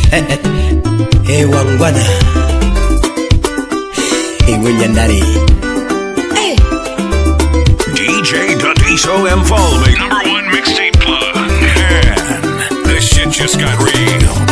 Hey wangwana. Hey Nyandari. Hey. DJ Dadiso Mfalme, number one mixtape plug. Man, this shit just got real.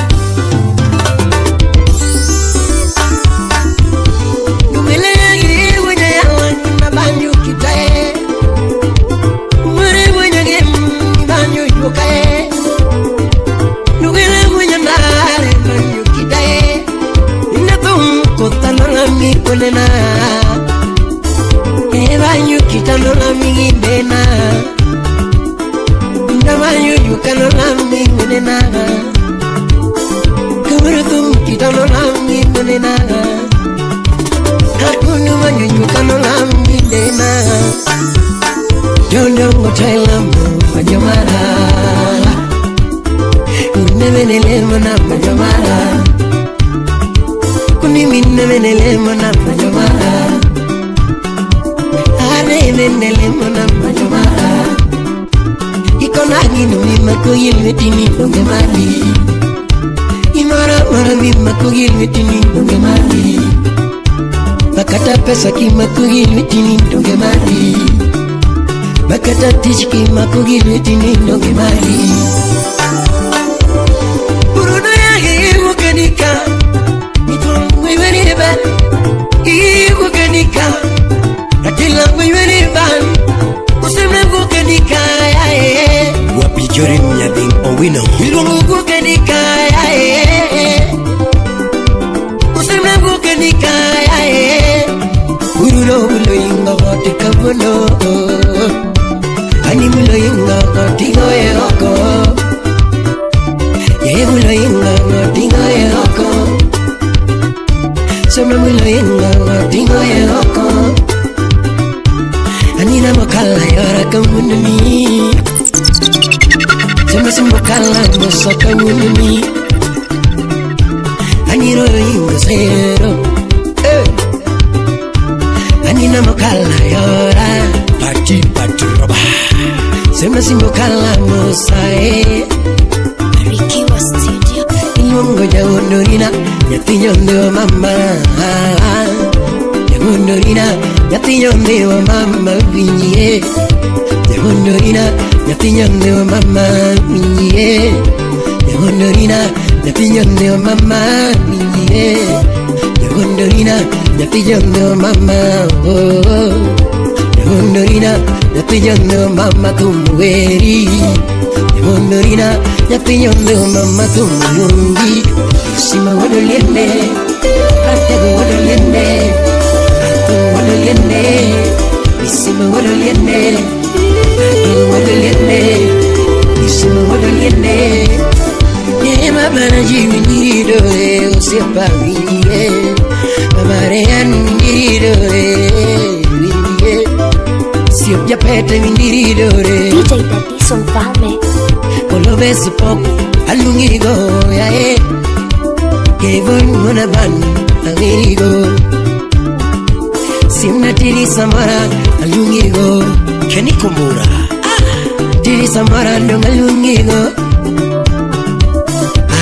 Pesa kimakugilwetini ndonge mari bakata tich kimakugilwetini ndonge mari burudo yage iwukanika mitongo iweriba iwukanika ratila iweriba usemna wukanika yae wapi jorin nyading owino iwukanika yae usemna wukanika yae Urulo bulo inga gotika bulo Ani bulo inga gotigo e oko Ye bulo inga gotigo e oko Soma bulo inga gotigo e oko Ani na mokala yora kamununi Soma simbokala mosa kamununi Ani ro inga zero Anina mokala yora pati pati roba sema simbokala mosae Rikiwa studio Ilungo jagondorina nyathi mama jagondorina nyathi wa mama winjie jagondorina nyathi mama winjie jagondorina nyathi mama winjie jagondorina nyathi mama oh jagondorina nyathi mama tumweri jagondorina nyathi mama tumulungi sima wodoliende ratego wodoliende ato wodoliende sima wodoliende ato wodoliende sima wodoliende ye mama jiwinirido osiepa winjie Marean windiridore windiye Siop japete windiridore DJ Dadiso Mfalme Polo beso pok alungigo yae Kevon munaban alungigo Simna tiri samara alungigo Kenny Komura Tiri samara ndong alungigo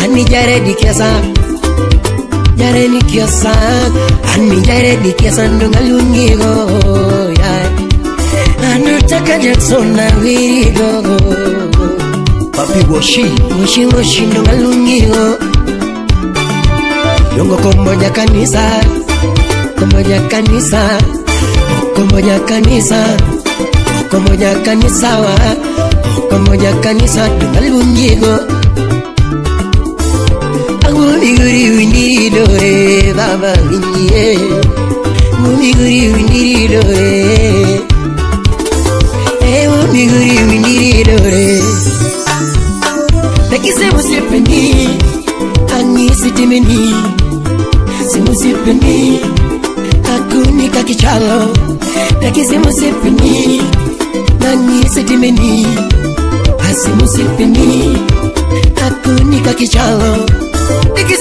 Ani jare dikesa Jare nikiasa ani jare nikiasa ndonga lungigo ya anutaka Jackson na wirigo Papi woshi woshi woshi ndonga lungigo yongo komboja kanisa komboja kanisa komboja kanisa komboja kanisa wa komboja kanisa ndonga lungigo Miguri windiridore baba winjie Miguri windiridore Eh miguri windiridore Takise musipeni angi sitimeni Simusipeni akunika kichalo Takise musipeni angi sitimeni Asimusipeni akunika kichalo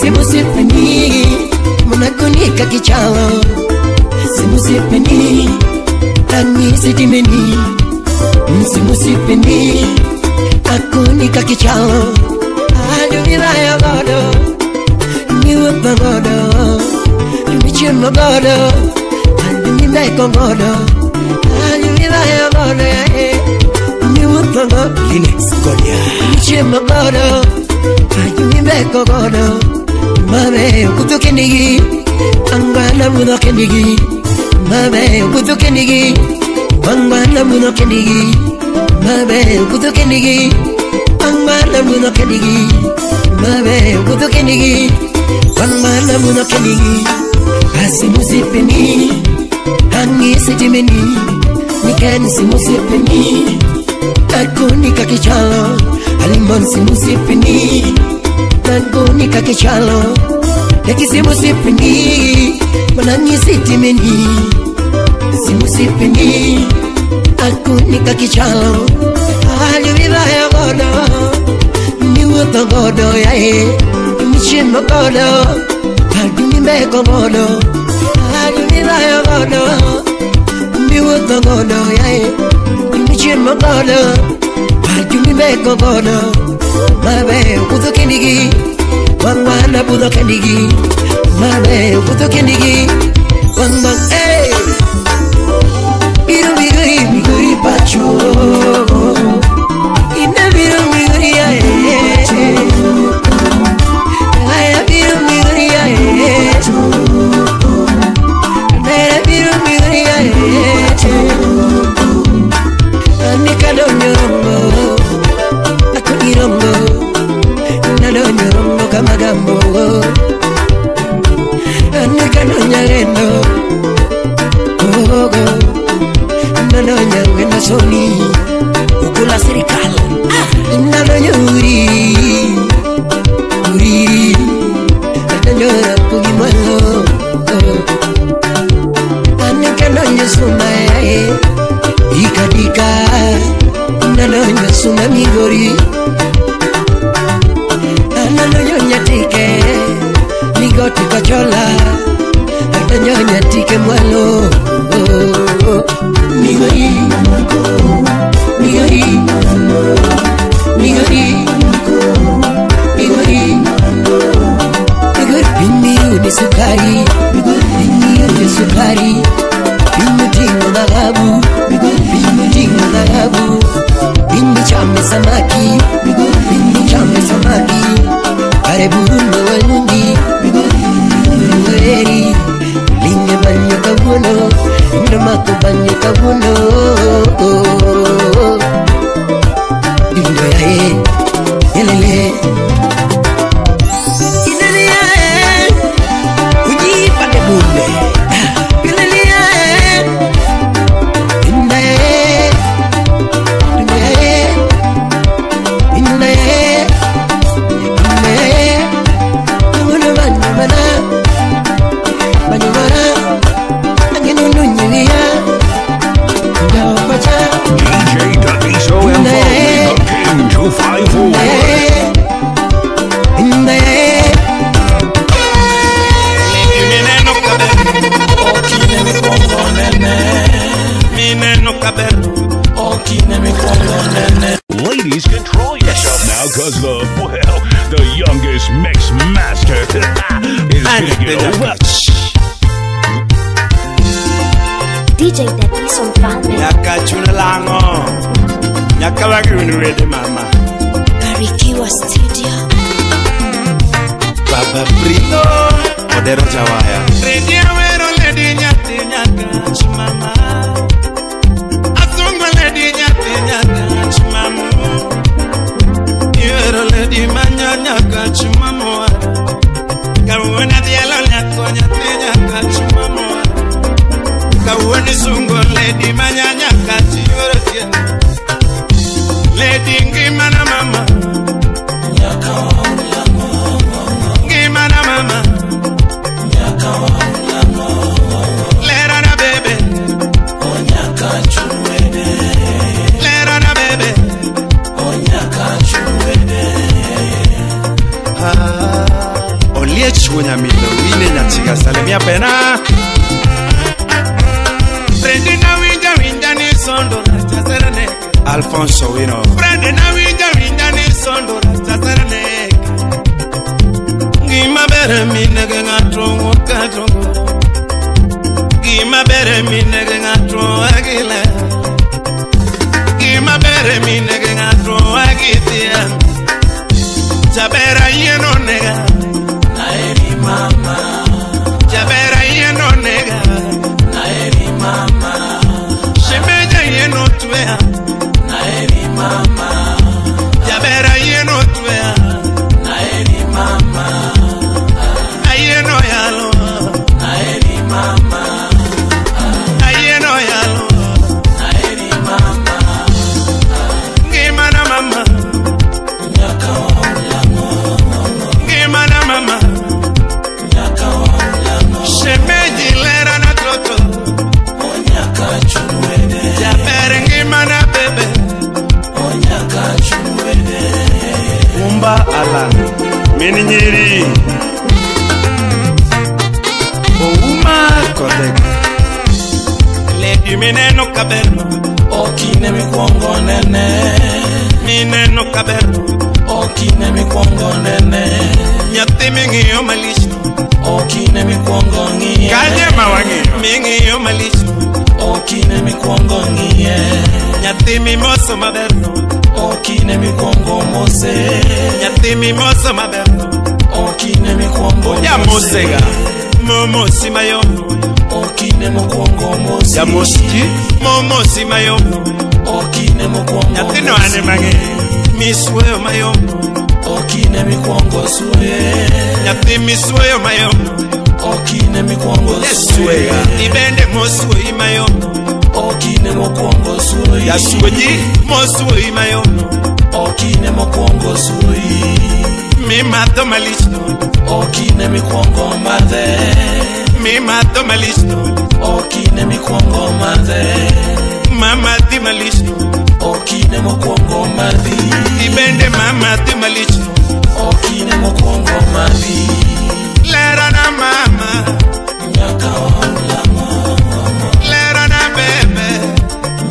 Simusipeni munakunika kichalo Simusipeni angi sitimeni Simusipeni akunika kichalo Adu vibaya godo Miwuotho michiemo godo Mimbeko godo Mibayo godo Miwuotho godo Linux Godia Michiemo godo Mimbeko godo Mabe okutho kendigi Angwana budho kendigi Mabe okutho kendigi Angwana budho kendigi Mabe okutho kendigi Angwana budho kendigi Mabe okutho kendigi Angwana budho kendigi Asimusipeni Angisetimeni Nikeni simusipeni Takuni kakichalo Alimon simusipeni Nangoni kakichalo Ekisimusipeni Manangisetimeni Simusipeni Akuni kakichalo Alivibaya godo Miwuotho godo yae Michiemo godo Mimbeko godo Alivibaya godo Miwuotho godo yae Michiemo godo Mimbeko godo Mabe okutho kendigi Wangwana budho kendigi Mabe okutho kendigi Wangwan hey Biro bigori bigori pacho Ina biro bigori ae Aya biro bigori ae Nera biro bigori ae Anika donyo rombo Akoni rombo Nadonyo rombo kamagambo Anika donya rendo Oh oh Nanonya wena soni Ukula serikal Nanonya uri uri Nanonya rapugi mwalo Anika nonya suma Ikadika Nanonya suma migori Nanonya nyatike Migoti kochola Nanonya nyatike mwalo Migori, migori, migori, migori, migori. Pimiu ni sukari, pimiu ni sukari, pimiu tingo dhahabu, pimiu tingo dhahabu, pimiu chame samaki, pimiu chame samaki. Karibu na walungi, weri, linge banyo kabuno. Ndamako banyo kabuno Dindo yae Yelele Inele yae Ujipa de bule Yelele yae Inda yae Inda yae Inda yae Inda yae Uno banyo mana Banyo mana DJ Dadiso M. The King 254. Ladies, control yourself now, cause the, well, the youngest mix master is gonna get over. DJ Dadiso Mfalme. Nyakachuna lango Nyakawaguni mama Barikiwa Studio. Baba Brito Odero Jawaya Redia wero lady nyati nyakach mama Asungo lady nyati nyakach mama Yero lady manya nyakach mama Kawuna dialo nyako nyati nyakach mama Kawuni sungo lady manyanya kati yorotie Lady ngimana mama Ngimana mama Lera na bebe Lera na bebe Oliech wunyamilo ine nyachiga salimia pena Frendi na winja winja ni sondo rasta serene Alfonso Wino Frendi na winja winja ni sondo rasta serene Gima ber minege ng'ato wuok. Gima ber minege ng'ato agile. Gima ber minege ng'ato agithia. Jaber ayieno nega. Naeri mama. Jaber ayieno nega. Naeri mama. Shemeja ayieno twea. Naeri mama. Jaber ayieno twea. Naeri mama. Ayieno yalo. Naeri mama. Ayieno yalo. Naeri mama. Ngima na mama. Nyaka waulang'o. Ngima na mama. Nyaka waulang'o. Shemeji lera na toto. Onyaka chunwede. Jaber ngima na bebe. Onyaka chunwede. Umba Alan Min nyiri. Ouma Kodek. Lady mineno kaberno. Okine mikwongo nene. Mineno kaberno. Okine mikwongo nene. Nyathi ming'iyo malich. Okine mikwongo ng'iye. Kanye ma wang'iyo. Ming'iyo malich. Okine mikwongo ng'iye. Nyathi mimoso maberno. Okine mikwongo mose. Nyathi mimoso maberno. Okine mikwongo mose. Yamosega. Momosi mayom. Okine mokwongo mose. Yamoski. Momosi mayom. Okine mokwongo Nyathino ane mang'eny. Misweyo mayom. Okine mikwongo suye. Nyathi misweyo mayom. Okine mikwongo suye. Ibende mosweyi mayom. Okine mokwongo suye. Yasuoji. Mosweyi mayom. Okine mokwongo suye. Mimadho malich. Okine mikwongo madhe. Mimadho malich. Okine mikwongo madhe. Mama dhi malich. Okine mokwongo madhi. Ibende mama dhi malich. Okine mokwongo madhi. Lera na mama. Nyaka waulang'o. Lera na bebe.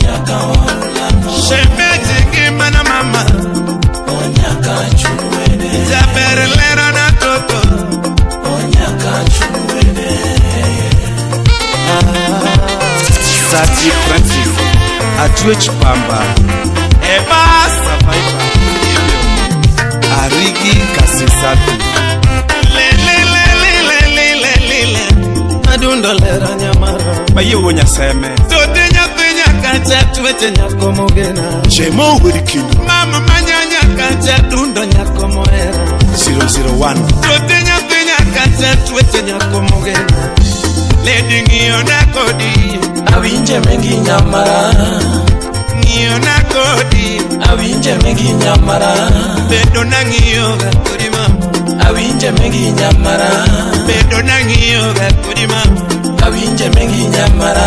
Nyaka waulang'o. Shemeji ngima na mama. Onyaka chunwede. Jaber lera na toto. Onyaka chunwede. Sati Francis Atwech Pamba. Eba Survivor. Arigi Kasisafi. Le le le le le le le le. Adundo lera nyamara. Baye wo nyaseme. Tote nyathi nyaka cha tueche nyako mogena. Chemo wirikindo. Mama manyanya kacha dundo nyako moera. 001. Tote nyathi nyaka cha tueche nyako mogena. Lady ng'iyo na kodi. Awinje mengi nyamara. Ng'iyo na kodi. Awinje mengi nyamara. Bedo na ng'iyo ga kodi mama. Awinje mengi nyamara. Bedo na ng'iyo ga kodi mama. Awinje mengi nyamara.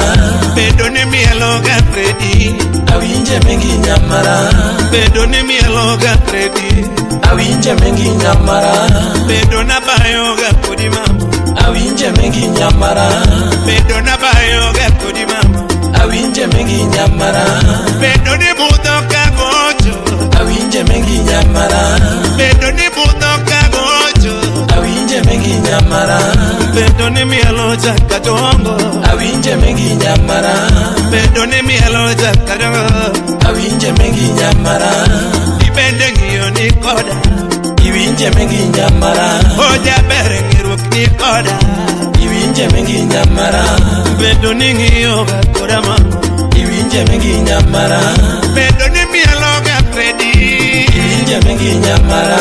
Bedo ni mielo ga Freddy. Awinje mengi nyamara. Bedo ni mielo ga Freddy. Awinje mengi nyamara. Bedo na bayo ga kodi mama. Awinje mengi nyamara. Bedo na bayo ga kodi mama. Awinje mengi nyamara. Bedo ni budho ka gocho. Awinje mengi nyamara. Bedo ni budho ka gocho. Awinje mengi nyamara. Bedo ni mielo chaka dongo. Awinje mengi nyamara. Bedo ni mielo chaka dongo. Awinje mengi nyamara. Ibende ng'iyo ni koda. Iwinje mengi nyamara. Oja ber ng'iruok ni koda. Iwinje mengi nyamara. Bedo ni ng'iyo ga koda mama. Iwinje mengi nyamara. Bedo ni mielo ga Freddy. Iwinje mengi nyamara.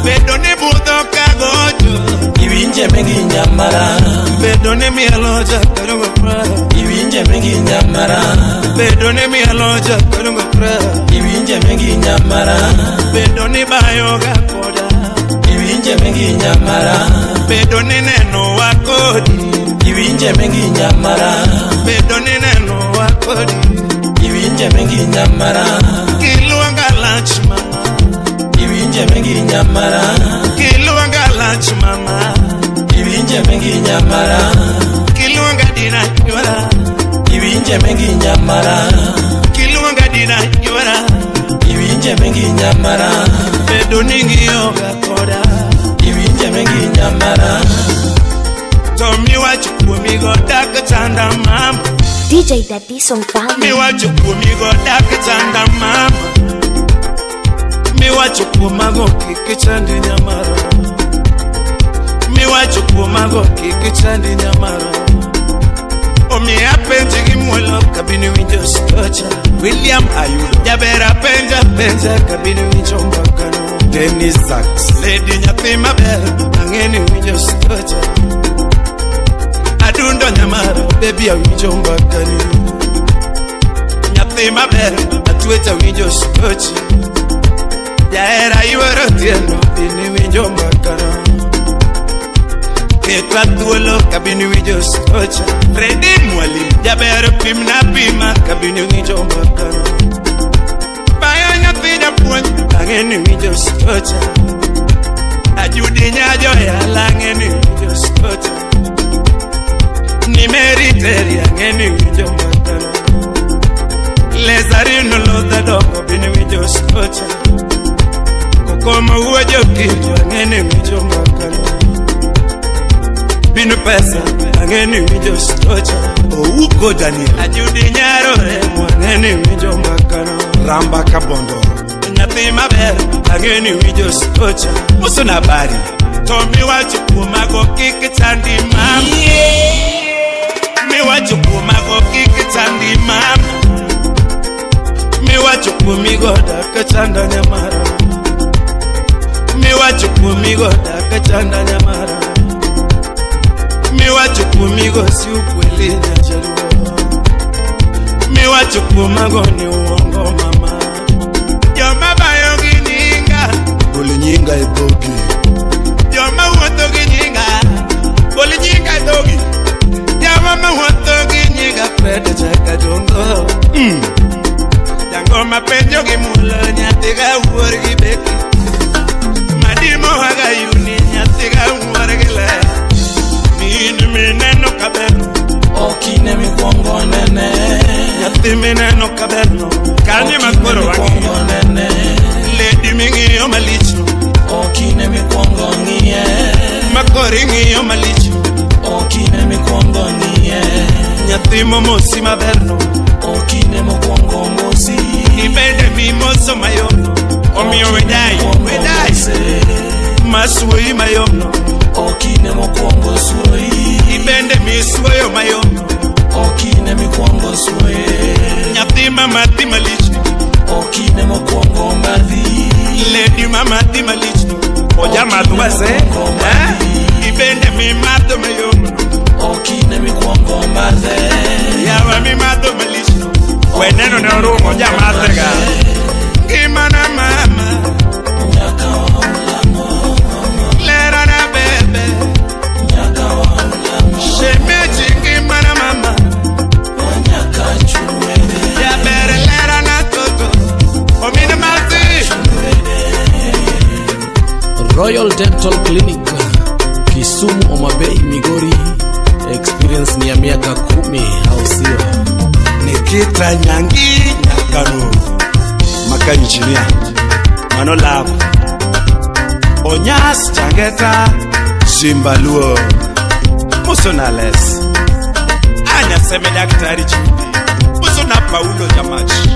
Bedo ni budho ka gocho. Iwinje mengi nyamara. Bedo ni mielo chaka dongo pra. Iwinje mengi nyamara. Bedo ni mielo chaka dongo pra. Iwinje mengi nyamara. Bedo ni bayo ga koda. Iwinje mengi nyamara. Bedo ni neno wa kodi. Iwinje mengi nyamara. Bedo ni neno wa kodi. Iwinje mengi nyamara. Kiluonga lach mama. Iwinje mengi nyamara. Kiluonga lach mama. Iwinje mengi nyamara. Kiluonga dina yora. Iwinje mengi nyamara. Kiluonga dina yora. Iwinje mengi nyamara. Bedo ni ng'iyo ga koda. Iwinje mengi nyamara. To miwacho kuomigo dak chanda mama. DJ Daddy Mfalme. Miwacho kuomigo dak chanda mama. Miwacho kuomago kik chandi nyamara. Miwacho kuomago kik chandi nyamara. Omiya penji gi muolo kabini winjo stocha. William Ayudo. Jaber apenja penja kabini winjo mbakano. Dennis Sachs. Lady nyathi maber ang'eni winjo stocha. Adundo nyamara baby awinjo mbakani. Nyathi maber atwecha winjo stochi. Jahera yuoro tieno bini winjo mbakano. Ketwa thuolo kabini winjo stocha. Fredi Mwalimu jaber pimna pima kabini winjo mbakano. Bayo nyathi japuonj ang'eni winjo stocha. Ajudi nyajoyala ang'eni winjo stocha. Nimeri teri ang'eni winjo mbakano. Lezarino lodha dongo bini winjo stocha. Kokoma wuo jokinjo ang'eni winjo mbakano. Binu pesa ang'eni winjo stocha. Ouko Daniel. Ajudi nyaro remo ang'eni winjo mbakano. Ramba Kabondo. Nyathi maber ang'eni winjo stocha. Muso na habari. To miwacho kuomago kik chandi mama. Miwacho kuomago kik chandi mama. Miwacho kuomigo dak chanda nyamara. Miwacho kuomigo dak chanda nyamara. Miwacho kuomigo si ukweli nyajaluo. Miwacho kuomago ni uongo mama. Joma bayo gi nyinga gol nyinga e dhogi. Joma wuotho gi nyinga gol nyinga e dhogi. Joma mawuotho gi nyinga Fred Chaka Jongo. Jangoma penjo gi mulo nyathi ga wuor gi beki. Madimo haga yuni nyathi ga wuor gi ler. Min mineno kaberno Okine mikwongo nene. Nyathi mineno kaberno Kanye makoro wang'iyo nene. Lady ming'iyo malich no Okine mikwongo ng'iye. Makoro ing'iyo malich no Okine mikwongo ng'iye. Nyathi momosi maberno Okine mokwongo mosi. Ibende mimoso mayom no Omiyo wedai wedai Masuoyi mayom no Okine mokwongo suoyi. Ibende misuoyo mayom no Okine mikwongo suoye. Nyathi mamathi malich no Okine mokwongo madhi. Lady mamathi malich no Ojamadh wase. Ibende mimadho mayom no Okine mikwongo madhe. Yawa mimadho malich no Weneno ne orumo ojamadhe ga. Ngimana mama Nyaka waulang'o. Lera na bebe Nyaka waulang'o. Shemeji ngimana mama Nyaka chwede. Jaber lera na toto Omine mati. Royal Dental Clinic, Kisumu, Homa Bay, Migori. Experience ni ya miaka 10, au sio? Nikita Nyangi Nyakano Maka engineer Mano love Onyas Changeta Simbaluo Musonales Anya seme daktari Chudi Musona Paulo Jamachi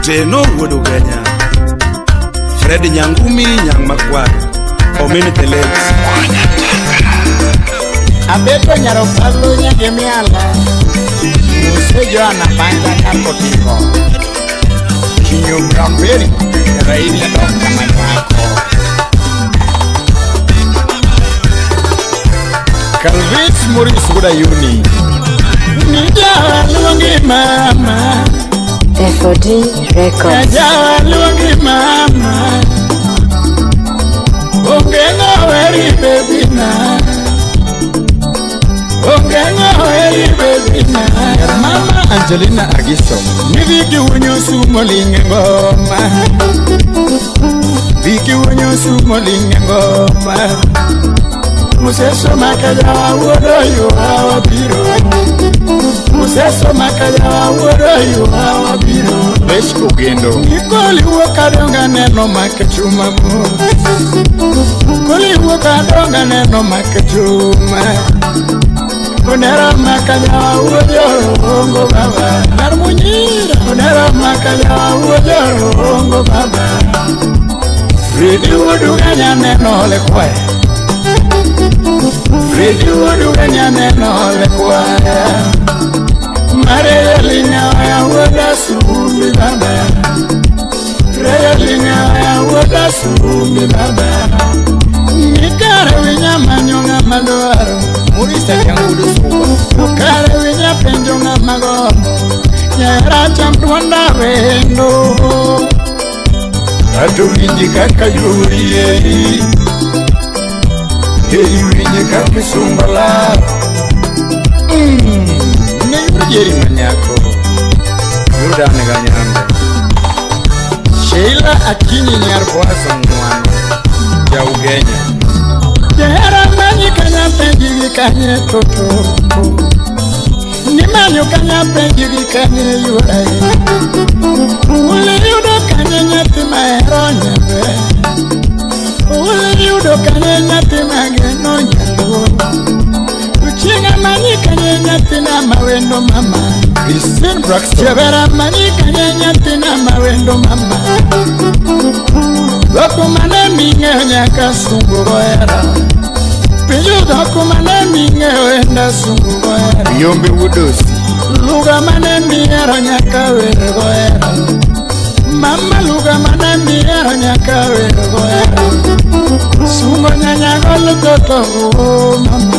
Teno Wuodo Kenya Fred Nyangumi Nyang Makwar Omin Telex. Abeto nyaro Pablo Nyagemiala Muse Joana Banja Nyakotiko Kinyo Bramberi Raini Dr. Manywako Calvis Maurice Gudayuni Nijawa luongi mama FOD Records. Nijawa luongi mama Onge ng'oweri baby na Onge ng'oweri baby na Mama Angelina Agiso Nidhi unyo sumo linge ngoma Viki unyo sumo linge ngoma Museso makaya wuodo yuwa biro Museso makaya wuodo yuwa biro. Kamlesh Ogendo. Nikoli wuok neno make chuma mo. Koli wuok adonga neno make chuma. Onera makanya wuojo baba. Mar munyira. Onera makanya wuojo baba. Fredi wuodu neno le kwaya. Fredi wuodu neno le kwaya. Mare linya ya wuoda sumbi baba. Mare linya ya wuoda sumbi baba. Nikare winya manyonga madwaro. Murisa changudu suba. Kare winya penjo ngama gombo. Nyera cham duonda wendo. Ato winji kaka yuri ei. Ei winji kaka misumba laro. Ne yur jeri manyako. Yurdane ganyando. Sheila Akinyi nyar Boazo Ngwano. Ja Ugenya. Jahera manyi kanya penji gi kanye toto. Ni manyo kanya penji gi kanye yura. Ule yudo kanye nyathi mahero nyambe. Ule yudo kanye nyathi mageno nyalo. Uchinga manyi kanye nyathi na mawendo mama. Christine Braxton. Jahera manyi kanye nyathi na mawendo mama. Dhok mane ming'eyo nyaka sungu gohera. Penjo dhok mane ming'eyo enda sungu gohera. Yombe wudosi. Lugha mane mihero nyaka wer gohera. Mama lugha mane mihero nyaka wer gohera. Sungo nyanya golo toto oh mama.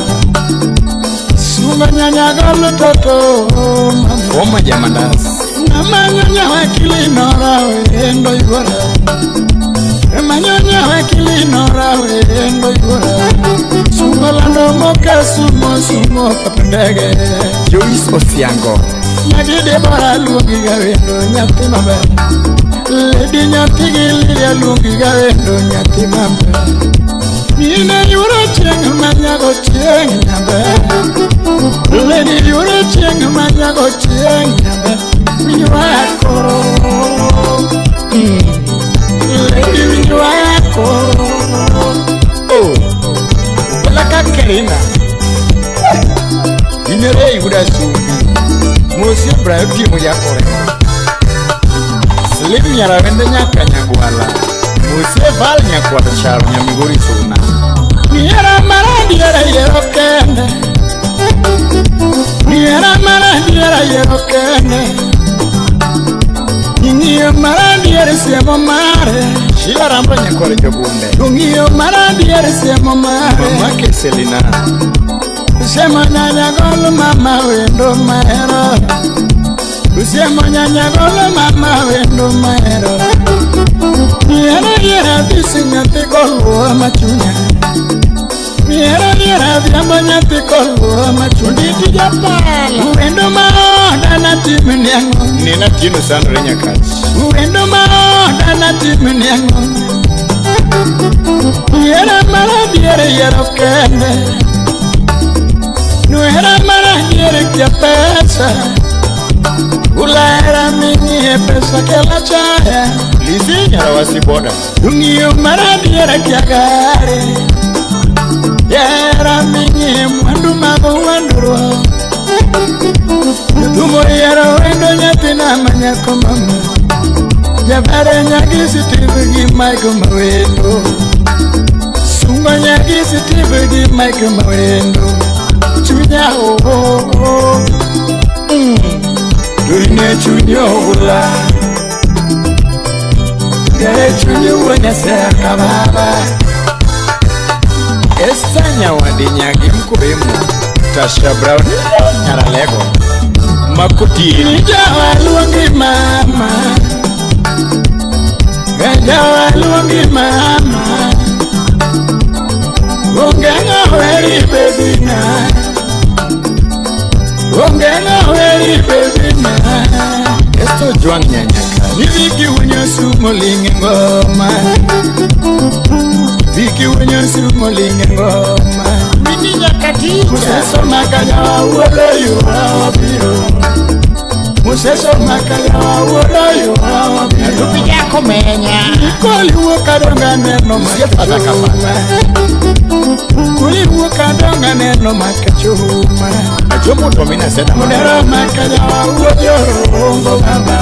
Sungo nyanya golo toto oh mama. Oma jamandas. Namanyo nyawakili nora wendo yuora. Manyonya wakili nora wendo yuora. Sungo lando moka sumo sumo kapendege. Joyce Osiango. Nyagi Debora luongi ga wendo nyathi maber. Lady nyathi gi Lilia luongi ga wendo nyathi maber. Mine yuro chieng' manyago chieng' nyaber. Lady yuro chieng' manyago chieng' nyaber. Winjwa koro. Lady winjwa koro. Oh, wala ka Kerina. Inere yuda sumbi. Mosi Ibrahim timo yakore. Slim nyarawende nyaka nyagwala. Mosi Val nyakwata charo nyamigori suna. Niera maradiera yero kende. Niera maradiera yero kende. Ng'iyo maradier siemo mare. Sheila Ramba nyakware jobunde. Ng'iyo maradier siemo mare. Mama ke Selina. Usiemo nyanya golo mama wendo mahero. Usiemo nyanya golo mama wendo mahero. Miero diera dhisi nyathi koluo machunya. Miero diera dhiambo nyathi koluo machunya. Nditi japala. Wendo maoda natimni ang'o. Nina Tino Sandre Nyakach. Wendo maoda natimni ang'o. Miero maradiere yiero kende. Nuera maradiere kia pesa. Ulera ming'ie pesa kela chaya. Lizzy Nyarawasi boda. Ung'iyo maradiere kia gari. Yera ming'ie mwandu mag wuondruok. Jothum oyiero wendo nyathina manyako mama. Jabare nyagi Steve gi Mike mawendo. Sungo nyagi Steve gi Mike mawendo. Chunya oh oh oh. Duine chuny oula. Gere chuny wuo Nyasaye ka baba. Esther Nyawadi nyagi Mkubemu. Tasha Brown Nyaralego. Makuti. Jawa luongi mama. Jawa luongi mama. Onge ng'aweri baby na. Onge ng'aweri baby na. Esto Juang Nyanyaka. Niviki winyo sumo linge ngoma. Viki winyo sumo linge ngoma. Mini nyakati. Kuseso makanya wuodo yura wabiro. Museso makaya wuodo yuawa Tupija komenya Koli wuok adonga neno makachuma Kuli wuok adonga neno makachuma Ajomo tomina seda Munera makaya wuodo rongo baba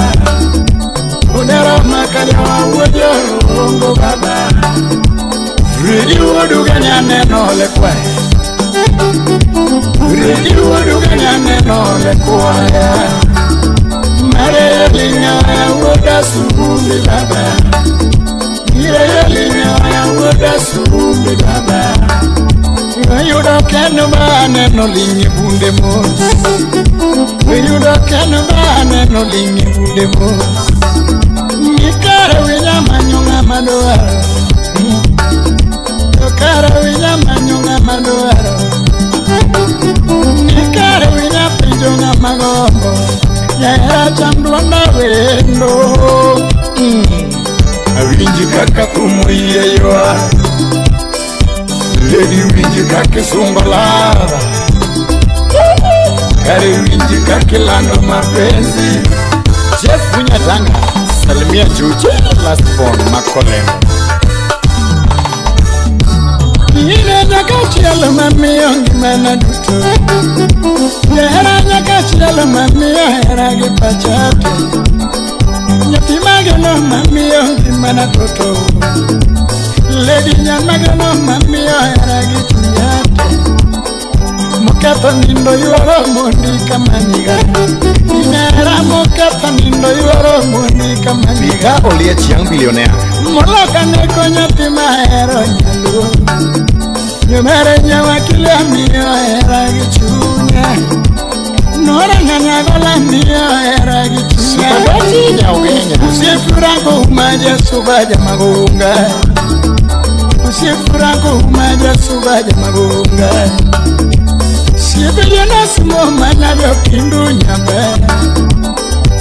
Munera makaya wuodo rongo baba Ridi wuodu ganya neno lekwe Ridi wuodu ganya neno lekwe Mare linya wuoda sumbi baba Mire linya wuoda sumbi baba Weyudo kendo maneno lingi bunde mos Weyudo kendo maneno lingi bunde mos Nikare winya manyo ng'ama dwaro Kare winya manyo ng'ama dwaro Nikare winya penjo ng'ama gombo Yahera cham duonda wendo Awinji kaka thum iye ywak Lady winji kaka isungo ladha Kare winji kaka ilando mapenzi Jeff Munyatanga salimia Juju last born Makolemo Ine nyaka chielo mamiyo ngimana duto Jahera nyaka chielo mamiyo hera gi pacha te Nyathi mageno mamiyo ngimana toto Lady nyamageno mamiyo hera gi chunya te Moketho nindo yuoro mondi kamanyiga Inera moketho nindo yuoro mondi kamanyiga Pika Oliech young billionaire Moloka neko nyathi mahero nyaluo Nyomere nyawakilia miyo hera gi chunya Nora nyanyagola miyo hera gi chunya Supagati nyaugenya Usifurango umaja subaja magunga Usifurango umaja subaja magunga Siepeliana sumo mana do kindu nyambe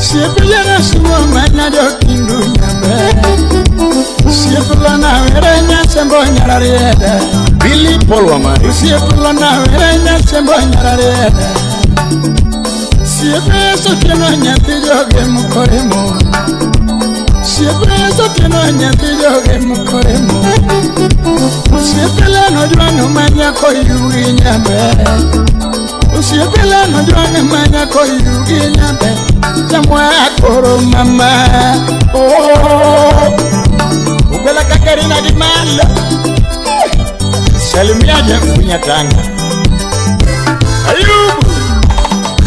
Siepeliana sumo mana do kindu nyambe Siepelana were nyasembo nyararieda Billy Paul Wamari Siepelana were nyasembo nyararieda Siepeso tieno nyathi joge mukoremo Siepeso tieno nyathi joge mukoremo Usiepelano jwang'o manyako yugi nyambe Usiepelano jwang'o manyako yugi nyambe Chamwa koro mama Oh Ugwela kakarina gi malo Salimia Jeff Munyatanga Ayubu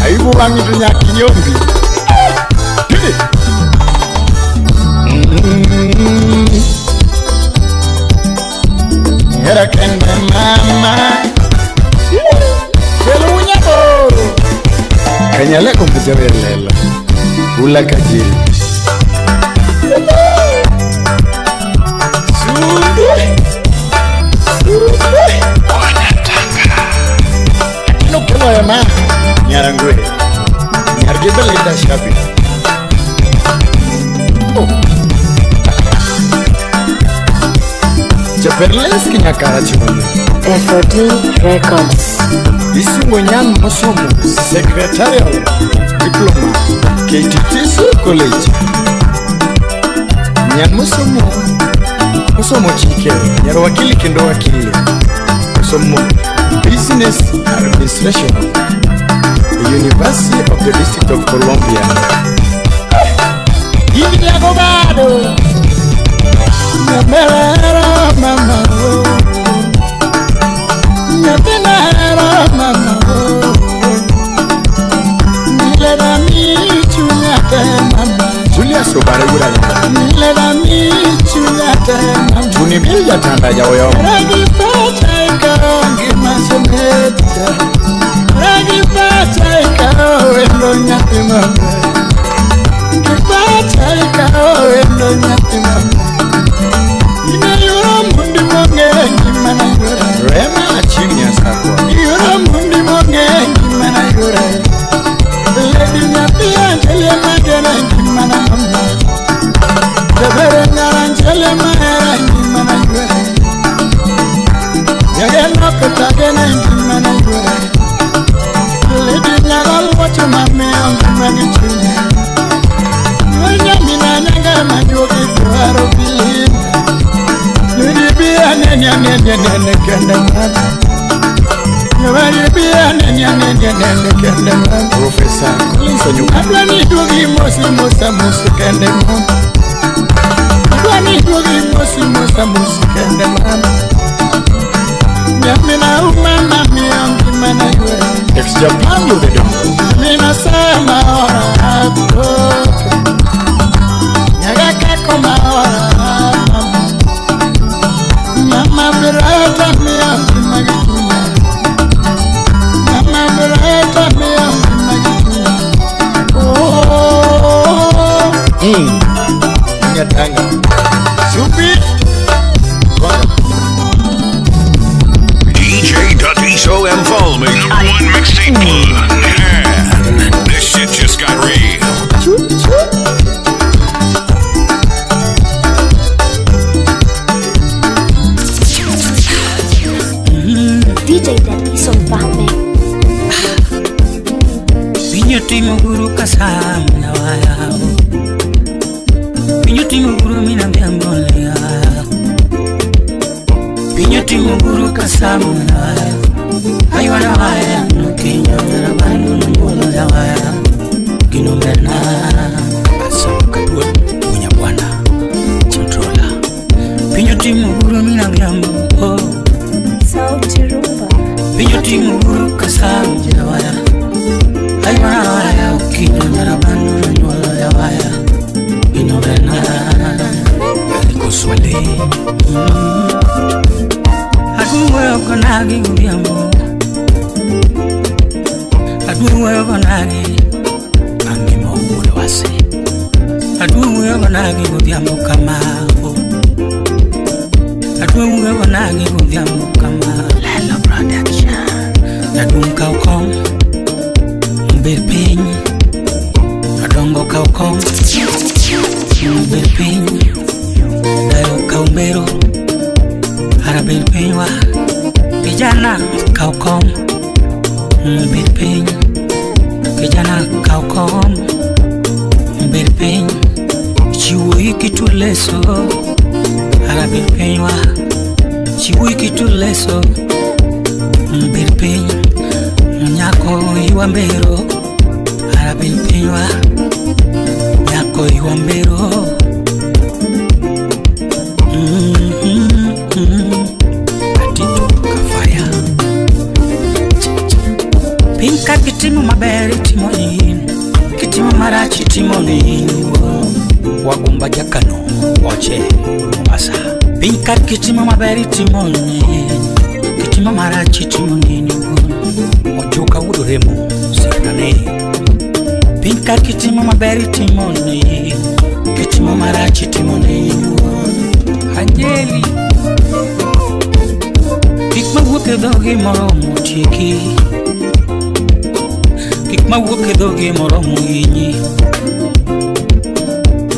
Ayubu wangi to nyaka inyombi Tidi Hera kende mama Kelo unyaboro Kanyaleko mjawer lela Ula kajiri Sundu Onatanga Atino kelo ema Nyarangwe Nyargebe Linda Shabi Oh Japerleski nyakara chunye FOD Records Isungo nyan mosomo Secretarial Diploma KTTC College Nyan mosomo Mosomo chike Nyar wakili kendo wakili Mosomo Business Administration University of the District of Columbia Hivi yako bado Nyamera mama Nyamera mama Nilera mi chunyate mama Julius Obaregura Nilera mi chunyate mama Tunimil jatanda jaoyo Ragi pacha ikaongi masemeta Ragi pacha ikaoendo nyathi mama Gipacha ikaoendo nyathi mama Inayoro mundi monge ngimana yore Rema aching nyasakwa Yoro mundi monge ngimana yore Lady nyathi anjele magena ngimana mama Jabere ngaranjele mahera ngimana yore Yageno kotagena ngimana yore Lady nyagal wacho mame ngimana chunye ne kende mama. Professor Collins Onyuka. Adwani duogi mosi mosa mosi kende mama. Adwani duogi mosi mosa mosi kende mama. Nyamina umama miongi mana yue. Ex Japan you the dog. Mina sama ora apoke. Nyaga koma ora mama. Mama berata miongi magitunya. Mama berata miongi magitunya. Oh. Nyatanga. Supi. DJ Dadiso Mfalme, number one mixtape plug. Man, this shit just got real. DJ Dadiso Mfalme. Pinyoti muguru kasam na waya. Pinyoti muguru mina mbolea. Pinyoti muguru kasam na waya. Aywana waya no kinyo na bandu mbolo ya waya. Kinomena Asam kadua punya bwana controller. Pinyoti muguru mina mbo. Sauti Rumba. Pinyoti muguru kasam na waya. Aywana waya kinyo na bandu mbolo ya waya. Kinomena Koswale. Aduwe konagi ubiambo. Aduwe konagi angimo wase. Aduwe konagi ubiambo kama. Aduwe konagi ubiambo kama. Lalo Production. Adum kaukom mbir piny. Adongo kaukom mbir piny. Dayo kaumbero harabir piny wa. Kijana kaukom mbir piny. Kijana kaukom mbir piny. Chiwo kitu leso harabir piny wa. Chiwo kitu leso mbir piny. Nyako ywa mbero harabir piny wa. Nyako ywa mbero. Atito kafaya. Piny ka kitimo maber itimo in, kitimo marach itimo ni in. Wagumba jakano oche Mombasa. Piny ka kitimo maber itimo ni in, kitimo marach itimo ni in. Ojuka wudo remo sikane. Piny ka kitimo maber itimo ni in, kitimo marach itimo ni in. Anjeli Kik mawuok e dhogi moromo tieki. Kik mawuok e dhogi moromo hinyi.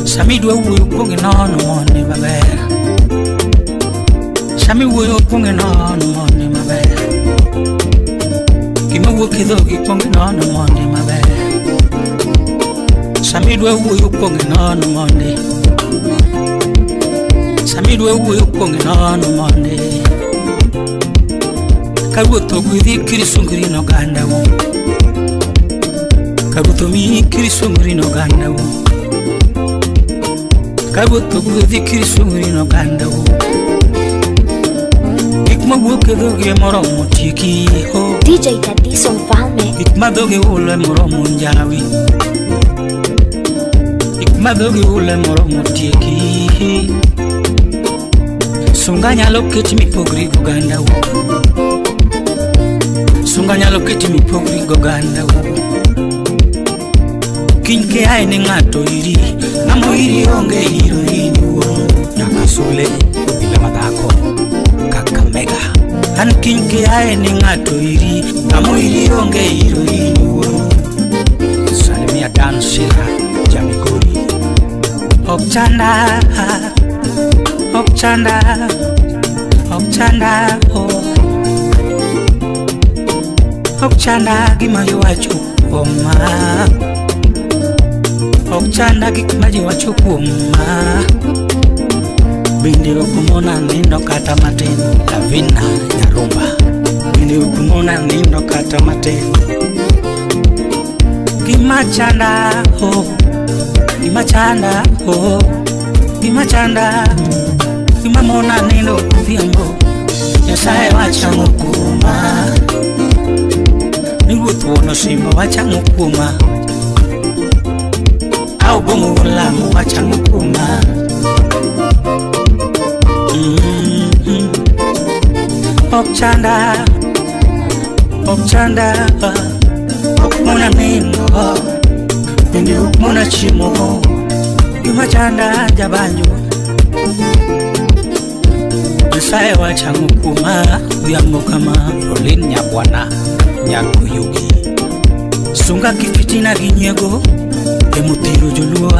Sami dwa wuoyo kuong inono mondi maber. Sami wuoyo kuong inono mondi maber. Gima wuok e dhogi kuong inono mondi maber. Sami dwa wuoyo kuong inono mondi. Sami dwa wuoyo kuong inono mondi. Ka ruoth ogwedhi kirisungri nogandau. Ka ruoth omiyi kirisungri nogandau. Ka ruoth ogwedhi kirisungri nogandau. Gik mawuok e dhogi moromo tieki ho. DJ Dadiso Mfalme. Gik ma dhogi hulo moromo njawi. Gik ma dhogi hulo moromo tieki. Sunga nyalo keti mipogri gogandau. Sunga nyalo keti mipogri gogandau. Kiny ke ae ne ng'ato iri, ng'amo iri onge iro in wuon. Nyaka sule obila madhako Kakamega. An kiny ke ae ne ng'ato iri, ng'amo iri onge iro in wuon. Salimia Dan Sila Jamigori. Ok chanda, ok chanda, ok chanda, oh. Ok chanda gima iwacho kuoma. Ok chanda gik ma ji wacho kuoma. Bende ok mona nindo kata matin. Lavina Nyarumba, bende ok mona nindo kata matin. Gima chanda, oh, gima chanda, oh, gima chanda, gima mona nindo odhiambo. Nyasaye wachang'o kuoma, ni ruoth wuon osimbo wachang'o kuoma, au bongo wuon lamo wachang'o kuoma. Ok chanda, ok chanda, ok mona nindo, bende ok mona chiemo. Gima chanda jabanjo, Nyasaye wachang'o kuoma odhiambo kama. Rolin Nyabwana Nyakuyugi, Sunga gi fitina gi nyiego emothiro joluo,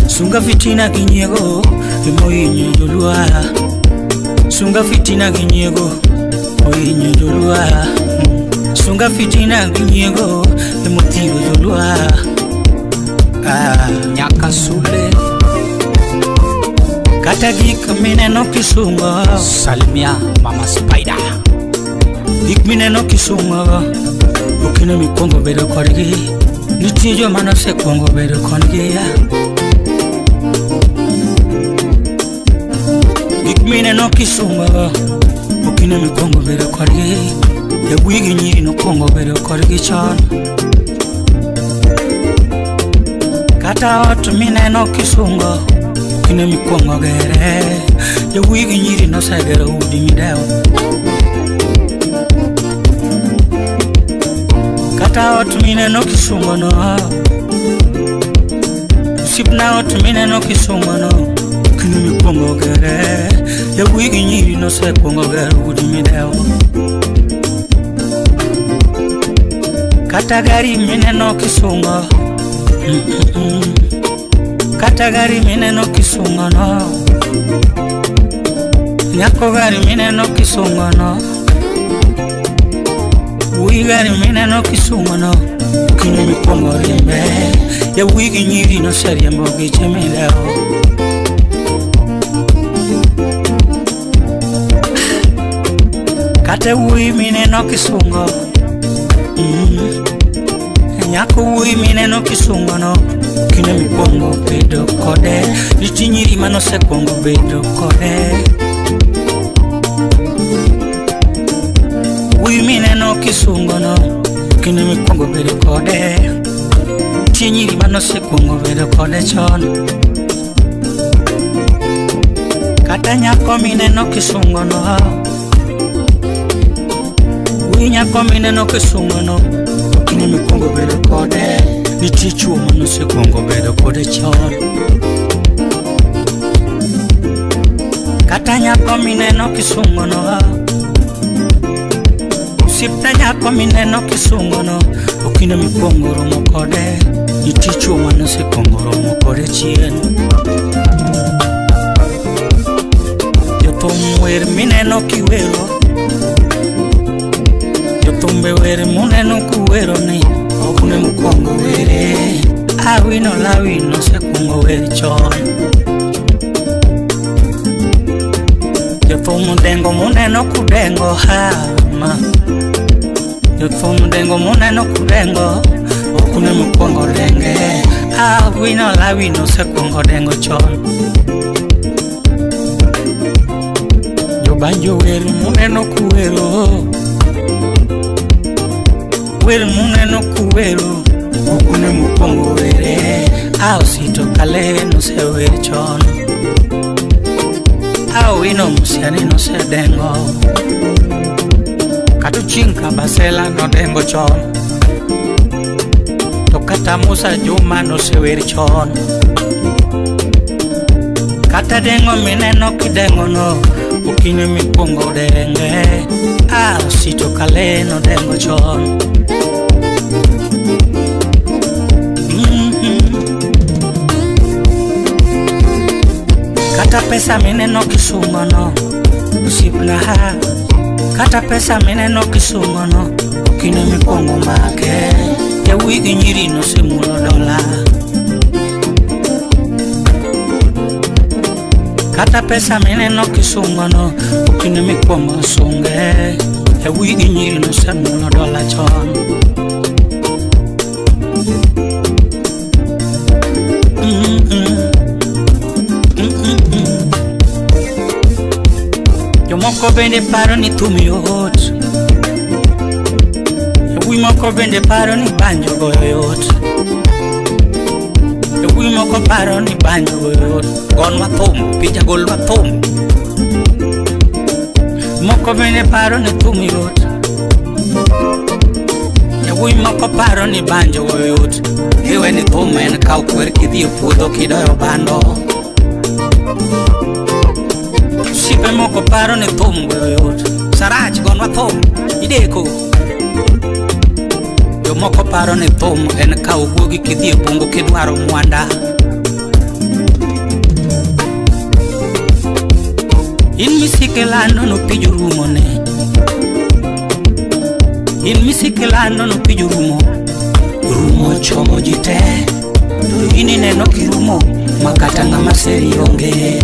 sunga fitina gi nyiego emohinyo joluo, sunga fitina gi nyiego ohinyo joluo, sunga fitina gi nyiego emothiro joluo. Nyakasule, Kata gik mineno kisungo, salimia Mama Spider. Gik mineno kisungo okine mikwongo bedo kodgi, nitie joma nosekwongo bedo kodgi. Gik mineno kisungo okine mikwongo bedo kodgi, yawuoyi gi nyiri nokwongo bedo kodgi chon. Kata ot mineno kisungo okine mikwongo gere, yawuoyi gi nyiri nosegero udi midewo. Kata ot mineno kisungo no, osiepna ot mineno kisungo no okine mikwongo gere, yawuoyi gi nyiri nosekwongo gero udi midewo. Kata gari mineno kisungo, kata gari mineno kisungo no, nyako gari mineno kisungo no, wuoyi gari mineno kisungo no okine mikwongo riembe, yawuoyi gi nyiri noseriembo geche midewo. Kata wuoyi mineno kisungo, nyako wuoyi mineno kisungo no okine mikwongo bedo kode, nitie nyiri manosekwongo bedo kode. Wuoyi mineno kisungo no okine mikwongo bedo kode, nitie nyiri manosekwongo bedo kode chon. Kata nyako mineno kisungo no, wuoyi nyako mineno kisungo no okine mikwongo bedo kode, nitie chuo manosekwongo bedo kode chon. Kata nyako mineno kisungo no, osiepna nyako mineno kisungo no okine mikwongo romo kode, nitie chuo manosekwongo romo kode chien. Jothum wer mineno kiwero, jothumbe wer muneno kuwero ni ok ne mukwongo were, Awino Lawi nosekwongo wer chon. Jothum dengo muneno kudengo hama, jothum dengo muneno kudengo ok ne mukwongo denge, Awino Lawi nosekwongo dengo chon. Jobanjo wer muneno kuwero, wer muneno kuwero ok ne mukwongo were, Osito Kale nosewer chon, Awino Musiani nosedengo, kata Chinka Basela nodengo chon, to kata Musa Juma nosewer chon. Kata dengo mineno kidengo no okine mikwongo denge, Osito Kale nodengo chon. Kata pesa mineno kisungo no osiepna, kata pesa mineno kisungo no okine mikwongo make, yawuoyi gi nyiri nosemulo dola. Kata Kata pesa mineno kisungono okine mikwongo sunge. E wigi nyiri nosemulo dola chon. Jomoko bende paro ni thum yot. Yawuoyi moko bende paro ni banjo goyo yot. Yawuoyi moko paro ni banjo goyo yot. Gonwa thum, picha golwa thum. Moko bende paro ni thum yot. Yawuoyi moko paro ni banjo goyo yot. Iwe ni thum en kaw kwer kidhi e puodho kidoyo bando. Osiepe moko paro ni thum goyo yot. Sarach gonwa thum, ideko. Jomoko paro ni thum en kaw guogi kidhi e bungu kidwaro mwanda. In misike lando no pijo rumo ne. In misike lando no pijo rumo. Rumo chomo ji te. To in ineno kirumo makata ng'ama seri onge.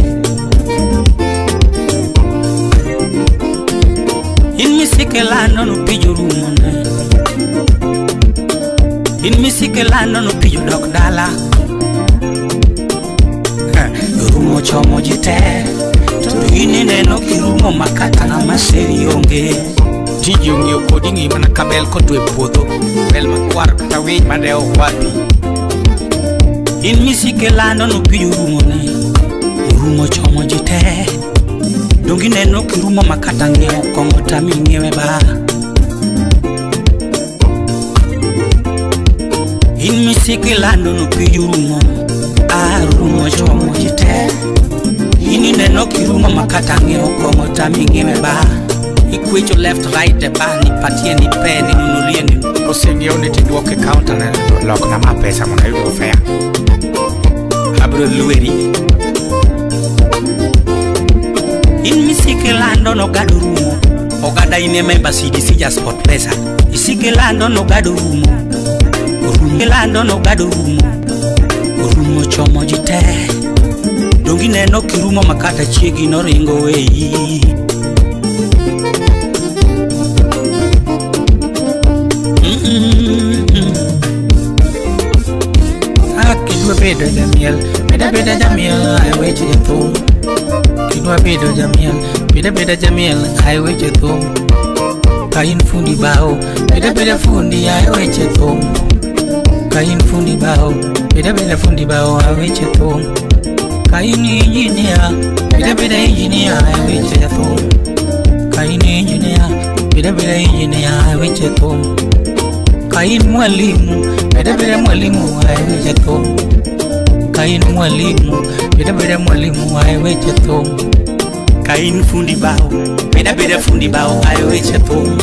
In misike lando no pijo rumo ne. In misike lando no pijo dok dala. Rumo chomo ji te. To in ineno kirumo makata ng'ama seri onge. Tiji ong'iyo kodi ng'i mana ka bel kotwe puodho. Bel makwar kata winy madewo kwapi. In misike lando no pijo rumo ne. Rumo chomo ji te. Dongi neno kirumo makata ng'iewo kong'o tami ng'iewe ba. In misike lando no pijo rumo. Ah, rumo chomo ji te. In ineno kirumo makata ng'iewo kong'o tami ng'iewe ba. Ikwecho left right e ba ni patie ni pe ni nunulie ni. Oseng'iewo ni tiduoke counter ne lokna ma pesa mondo ayud fare. Abiro lweri. In misike lando no gado rumo. Ogada in e member CDC ja Sport Pesa. Isike lando no gado rumo. Rumo lando no gado rumo. Rumo chomo ji te. Dongi neno kirumo makata chiegi noringo weyi. Kidwa bedo jamiel, beda beda jamiel, ai weche jathum. Kidwa bedo jamiel, beda beda jamiel, ai weche thum. Ka in fundi bao, beda beda fundi, ai weche thum. Ka in fundi bao, beda beda fundi bao, ai weche thum. Ka in engineer, beda beda engineer, ai weche jathum. Ka in engineer, beda beda engineer, ai weche thum. Ka in mwalimu, beda beda mwalimu, ai weche thum. Ka in mwalimu, beda beda mwalimu, ai weche thum. Ka in fundi bao, beda beda fundi bao, ai weche thum.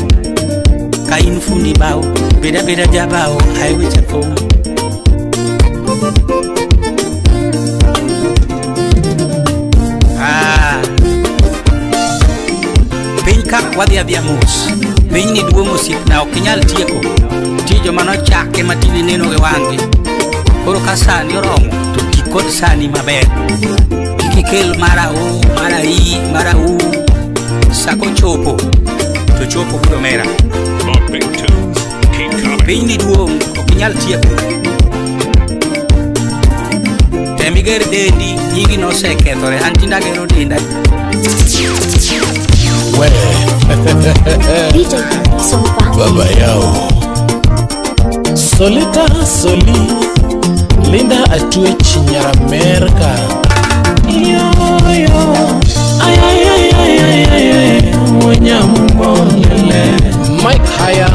Ka in fundi bao, beda beda jabao, ai weche thum. Ah, piny ka wadhi adhiya mos. Piny ni duong' osiepna ok inyal tieko. Tijo manochake matinde neno gi wang'e. Koro ka sani oromo to ti kod sani maber. Kik ikel mara o, mara i, mara u. Sa kochopo to chopo biro mera. The big tunes keep coming. Piny ni duong' ok inyal tieko. Tem iger dendi, nyingi nosekethore. An tinde agero denda. We. DJ Daddyson Family. Baba yao. Solita Soli Linda Atwech Nyaramerka. Yo yo. Ay ay ay ay ay ay ay. Wanyamumbo lele. Mike Haya.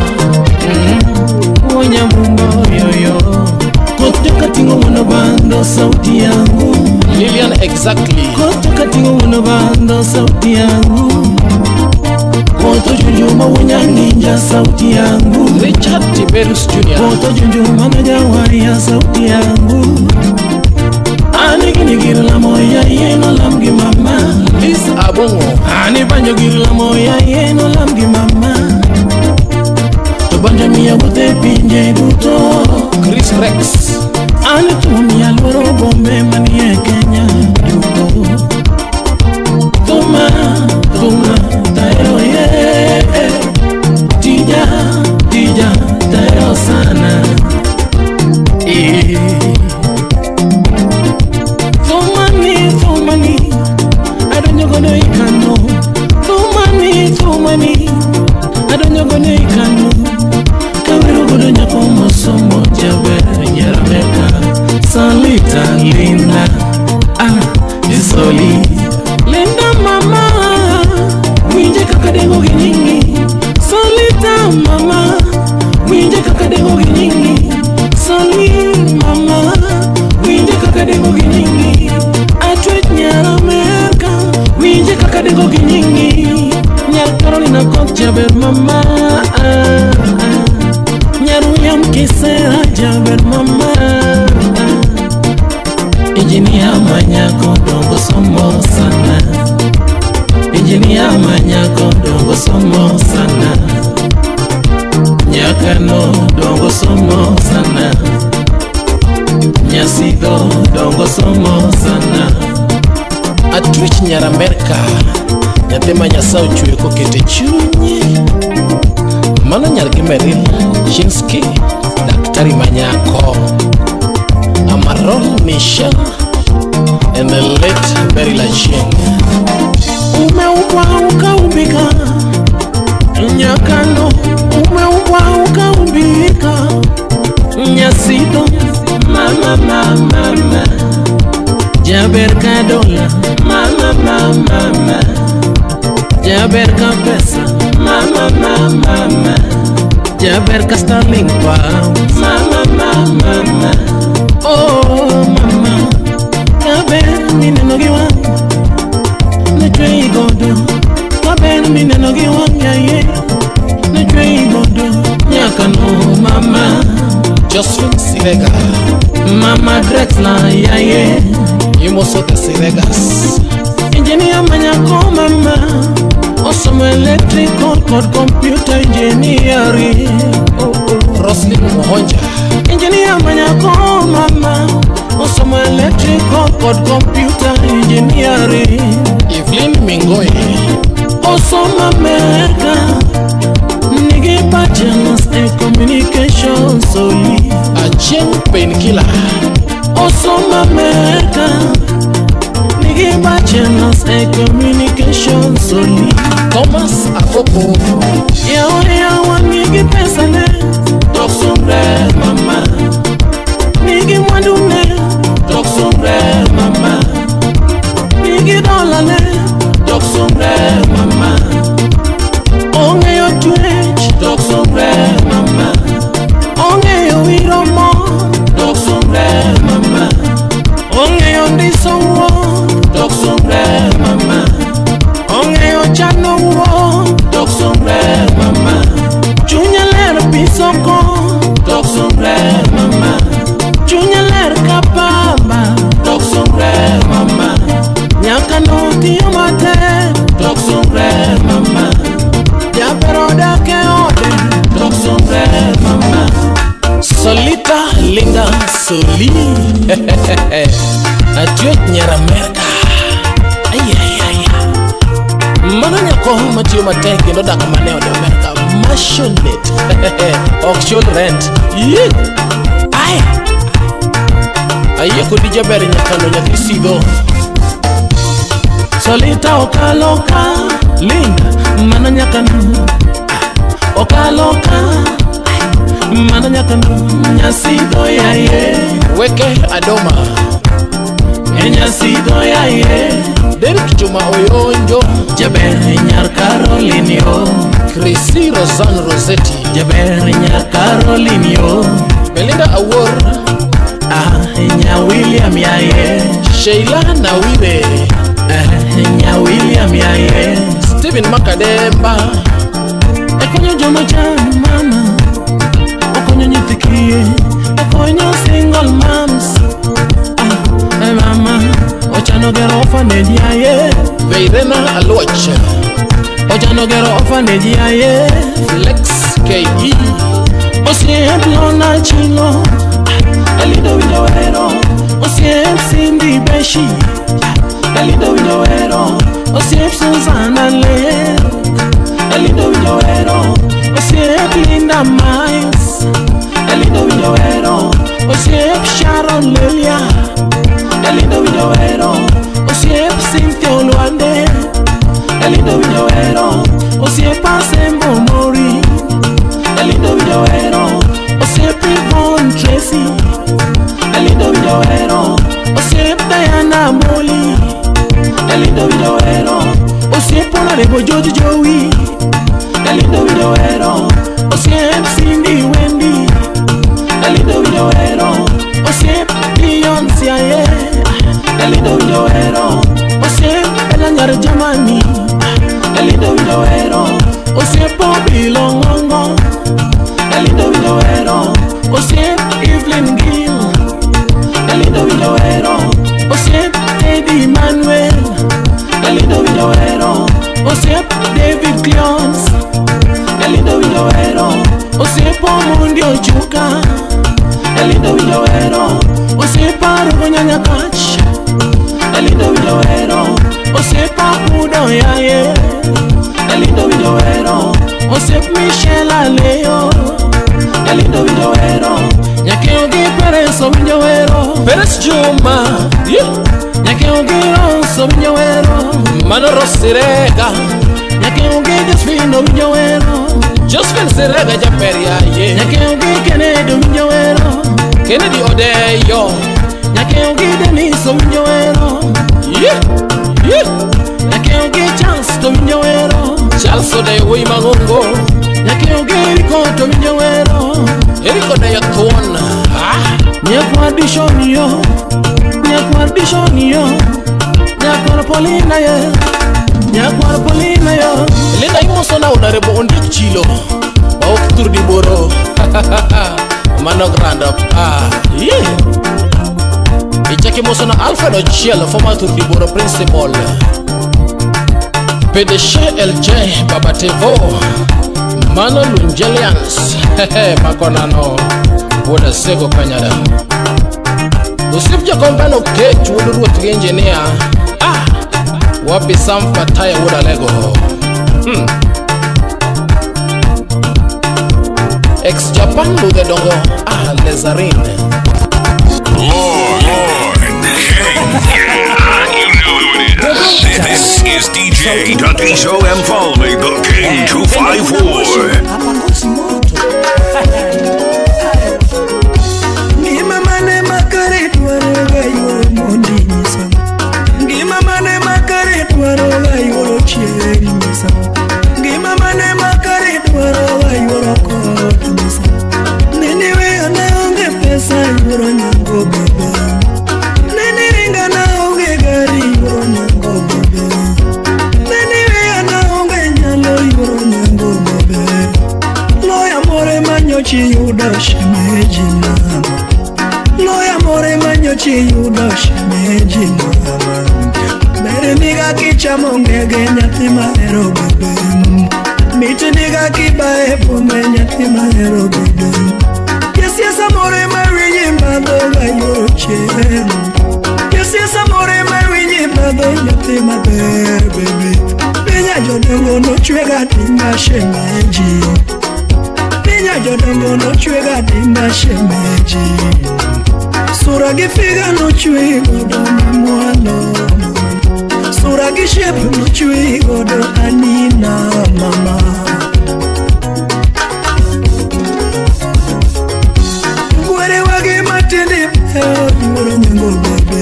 Wanyamumbo yo yo. Kotoka tingo bando sauti yangu. Lilian exactly. Kotoka tingo bando sauti yangu. Koto junjuma wanyanginja sauti yangu. Richard Tiberius Jr. Koto junjuma najawaria sauti yangu. Ani gini la moya yeno lamgi mama. Liz Abongo. Ani banjo giri la moya yeno lamgi mama. To banjo miya wote pinje duto. Chris Rex. Ani tumia loro bombe manie Kenya duto. sana. Thumani, thumani, adonyo godo ikano. Thumani, thumani, adonyo godo ikano. Kawero godo nyako mosomo jaber nyarameka. Salita Linda, ah, isoli Linda mama, winje kaka dengo gi nyingi. Salita mama, winje kaka dengo gi nyingi. Sali mama, winje kaka dengo gi nyingi. Atwech nyar Amerka, winje kaka dengo gi nyingi. Nyar Carolina Koch jaber mama, Nyar William Kisera jaber mama. Engineer manyako dongo somo sana. Engineer manyako dongo somo sana. Nyakano dongo somo sana. Nyasidho dongo somo sana. Atwich nyar Amerka, nyathi ma Nyasaye ochweyo kokete chunye. Mano nyar gi Meril Chinsky, daktari manyako. Amarol Michelle and the late Mary Lacheng. Umeumbwa ukaumbika, Nyakano, umeumbwa ukaumbika. Nyasidho, mama, mama, mama. Jaber ka dola, mama, mama, mama. Jaber ka pesa, mama, mama, mama. Jaber ka sterling pounds, mama, mama, mama. Oh mama, kaber mineno gi wang', nechweyi godo. Kaber mineno gi wang' yaye, nechweyi godo. Nyakano mama, Josephine Sirega, mama Drexler yaye, Imoso the Siregas. Engineer manyako mama, osomo electrical kod computer engineering. Oh, oh. Roslyn Muhonja, engineer manyako mama, osomo electrical kod computer engineering. Evelyn Mingoi, osomo America, nigi bachelors e communication soli. Achieng Painkiller, osomo America, nigi bachelors e communication soli. Thomas Akoko, yawa yawa nigi pesa ne, tok sumre mama. Nigi mwandu ne, tok sumre mama. Nigi dola ne, tok sumre mama. Ong'eyo twech, tok sumre mama. Ong'eyo wiro mo, tok sumre mama. Ong'eyo ndiso wuon, tok sumre mama. Ong'eyo chano wuon, tok sumre mama. Chunye ler pisoko, tok sumre mama. Chunye ler ka pamba, tok sumre mama. Nyakano tiyo matek, tok sumre mama. Jaber odak e ode, tok sumre mama. Solita Linda Soli, Atwech nyar Amerka. Ay, ay, ay. Mano nyako matiyo matek kendo dak mana e od Amerka. Maisonette, ok chul rent. Yee. Ay. Ayie kodi jaber nyakano nyathi sidho. Solita okaloka, Linda, mano nyakano. Okaloka, mano nyakano. Nyasidho yaye, Weke Adoma, e nyasidho yaye. Derek Juma Oyonjo, Jaber nyar Caroline yo, Chrissy Rosanne Rossetti, Jaber nyar Caroline yo, Belinda Awor, ah, nya William yaye, Sheila Nawire, nya William yaye, Stephen Makademba. Ekonyo joma chan mama, okonyo nyithi kiye, okonyo single moms. Ah, mama, ochano gero orphanage yaye. Veirena Aluoch, ochano gero orphanage yaye. Flex KE, Osiep Lona Chilo, Elido winjo wero. Osiep Cindy Beshi, Elido winjo wero. Osiep Susanna Ler, Elido winjo wero. Osiep Linda Miles, Honorable George Joey Elindo winjo wero Osiep Cindy Wendy Elindo winjo wero Osiep Beyonce aye Elindo winjo wero Osiep Ella nyar Germany Elindo winjo wero Osiep Obilo Ngongo Elindo winjo wero Osiep Evelyn Gill Elindo winjo wero Osiep Eddie Manuel Elindo winjo wero Osiep David Cleons Elindo winjo wero Osiep Omondi Ochuka Elindo winjo wero Osiep Arugo Nyanyakach Elindo winjo wero Osiep Akudo Yaye Elindo winjo wero Osiep Michelle Aleo Elindo winjo wero Nyakeo gi Perez owinjo wero Perez Juma Nyakeo gi Rose owinjo wero Mano Rosirega Nyakeo gi Josephine owinjo wero Josephine Sirega jaber yaye Nyakeo gi Kennedy owinjo wero Kennedy Odeyo Nyakeo gi Dennis owinjo wero Nyakeo gi Charles to owinjo wero Charles Odeyo wuoyi mang'ongo Nyakeo gi Eriko to owinjo wero Eriko Odeyo thuon Nyakwar Dishon yo Nyakwar Dishon yo Nyakwar Paulina ye Nyakwar Paulina yo Linda imoso na Honorable Ondiek Chilo Maok tur di boro Mano grand up Ichaki moso na Alfred Ochiel former tur di boro principal PDG LJ Baba Tevo Mano Lunjelians Makonano Wuoda Sego Kanyada Osiep Jakombano Kech wuod ruoth gi engineer Wapi Sam Fataya wuod Alego Ex Japan Ludhe Dongo Lezarin Lord King. You know who it is. This is DJ Tatizo Mfalme, the King 254. Ngima mane makare dwaro ga yuoro mondi nyisa Ngima mane makare dwaro ga yuoro chieng' nyisa Ngima mane makare dwaro ga yuoro koth nyisa Nini weyo ne onge pesa yuoro nyango bebe Nini ringa na onge gari yuoro nyango bebe Nini weyo na onge nyalo yuoro nyango bebe Loya more manyochi yudo shemeji mama Loya more manyochi yudo shemeji mama Bere niga kichamo ngege nyathi mahero bebe Mit niga kibae pome nyathi mahero bebe Yes amore mawinyi madho ga yuoro chieng' Yes amore mawinyi madho nyathi maber bebe Pinya jodongo nochwega timba shemeji Pinya jodongo nochwega timba shemeji Sura gi figa nochwe godo mamwalo Sura gi shape nochwe godo anina mama Jogware wagi matende hero yuoro nyango bebe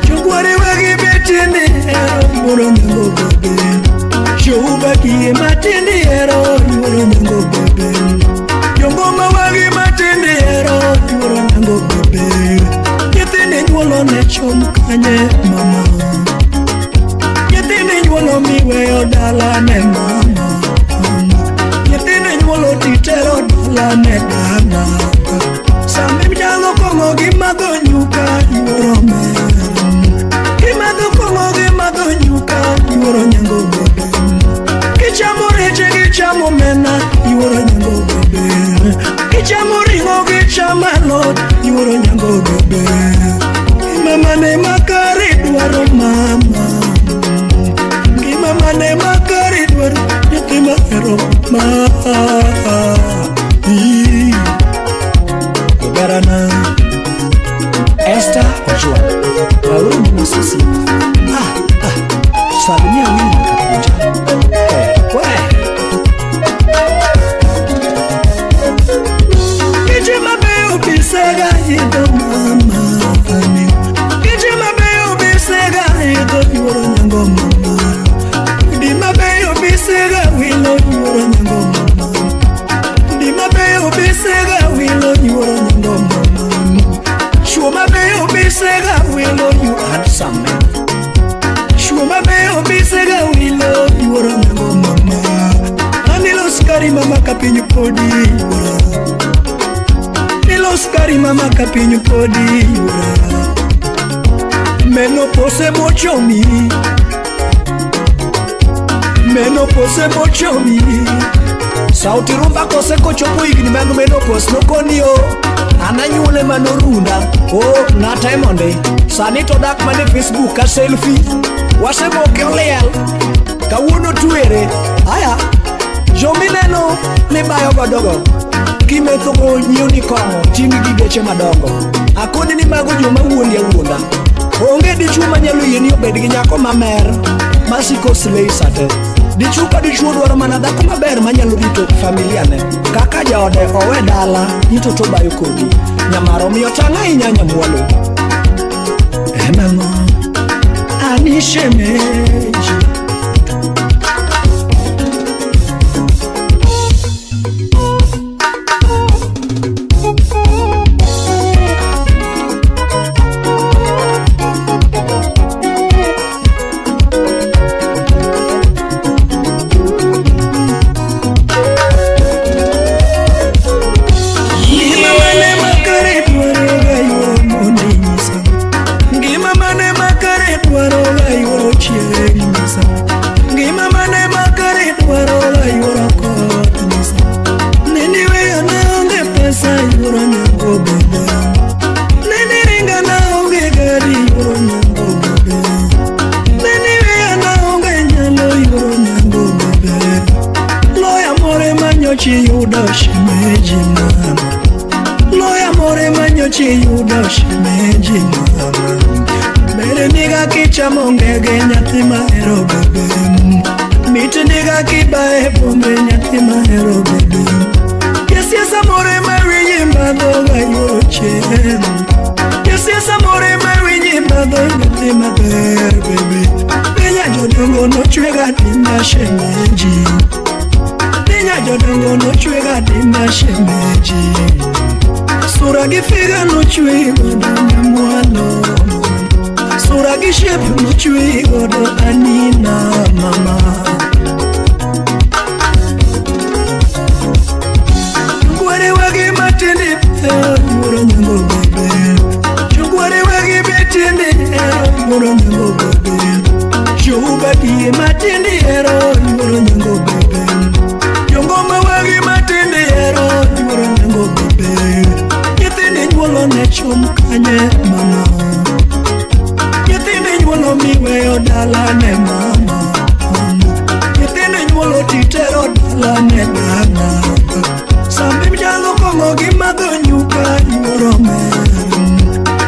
Jogware wagi betende hero yuoro nyango bebe Jowubaki matende hero yuoro nyango bebe Jongoma wagi matende hero yuoro nyango bebe Nyithindi nyuolo ne chom kanye mama Nyithindi nyuolo miweyo dala ne mama Nyithindi nyuolo titero dala ne dana Sami mchalo kong'o gimadho nyuka yuoro mer Gimadho kong'o gimadho nyuka yuoro nyango bebe Kichamo reche gichamo mena yuoro nyango bebe Kichamo ring'o gichamo alot yuoro nyango bebe Ngima mane makare dwaro mama Ngima mane makare dwaro nyathi mahero ma Oberana Esther Ojwang Wawendi Mususi Salimia wingi kakunja we Kiji mabeyo bisega ido mama Kiji mabeyo bisega ido yuoro nyango mama Di mabeyo podi yuora. Nilos gari mama ka piny podi yuora. Menopause mochomi. Menopause mochomi. Sauti rumba kose kochopo higni mag menopause nokonio. Ananyuole manorunda. Oh, ng'ata sani to dak mane Facebook ka selfie. Wasemoke oliel. Kawuono tuere. Aya. Jomineno mibayo godogo. Kimetho go nyiew ni kong'o ting' gi geche madongo. Akoni ni mago joma wuondi awuonda. Onge dichuo manyalo yie ni obed gi nyako mamer masiko slay sate. Dichuo ka dichuo dwaro mana dhako maber manyalo rito familia ne. Kaka jaode owe dala nito to bayo kodi. Nyamaro miyo tang' ahinya nyamwalo. Emang'o ani shemeji. Sura gi figa nochwe godo nyamwalo. Sura gi shape nochwe godo anina mama. Chungware wagi matende yuoro nyango bebe. Chungware wagi betende yuoro nyango bebe. Chubadi matende yuoro nyango bebe. Jongoma wagi matende yuoro nyango bebe. Nyithindo nyuolo ne chom kanye mama. Nyithindo nyuolo miweyo dala ne mama. Nyithindo nyuolo titero dala ne dana. Sambi mchalo kong'o gimadho nyuka yuoro mer.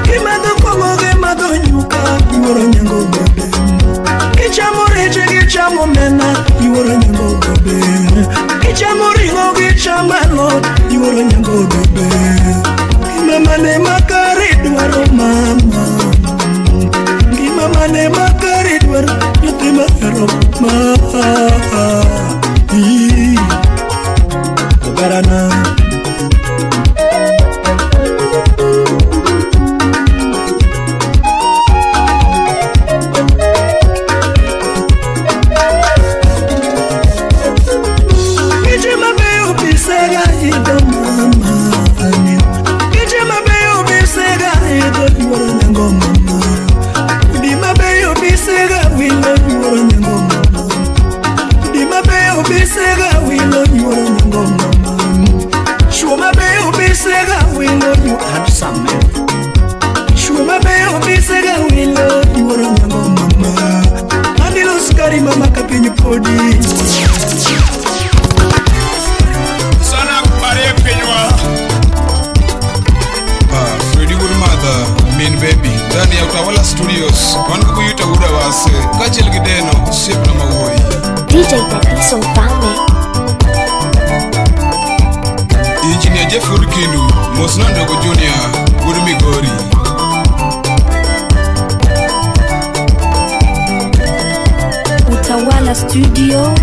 Gimadho kong'o gimadho nyuka yuoro nyango bebe. Gichamo reche gichamo mena yuoro nyango bebe. Gichamo ring'o gichamo alot yuoro nyango bebe. Ngima mane makare dwaro mama. Ngima mane makare dwaro nyathi mahero ma. Ogarana. Kiche mabeyo bisega idho mama. Kiche mabeyo bisega idho yuoro nyango mama. Udi mabeyo bisega wilo yuoro nyango mama. Udi mabeyo bisega wilo yuoro nyango mama. Chuo mabeyo bisega wilo you handsome man. Chuo mabeyo bisega wilo yuoro nyango mama. Andilo sukari mama kapiny podi. Sana kubarie pinywa. Freddy wuod Madha, min baby, ndani ya Utawala Studios. Wan kukuyuta wuda wase, kaachiel gi Deno, osiepna ma wuoyi. DJ Tatiso Mfalme. Engineer Jeff wuod Kindu, mosna Ndogo Junior, wuod Migori. Utawala Studio.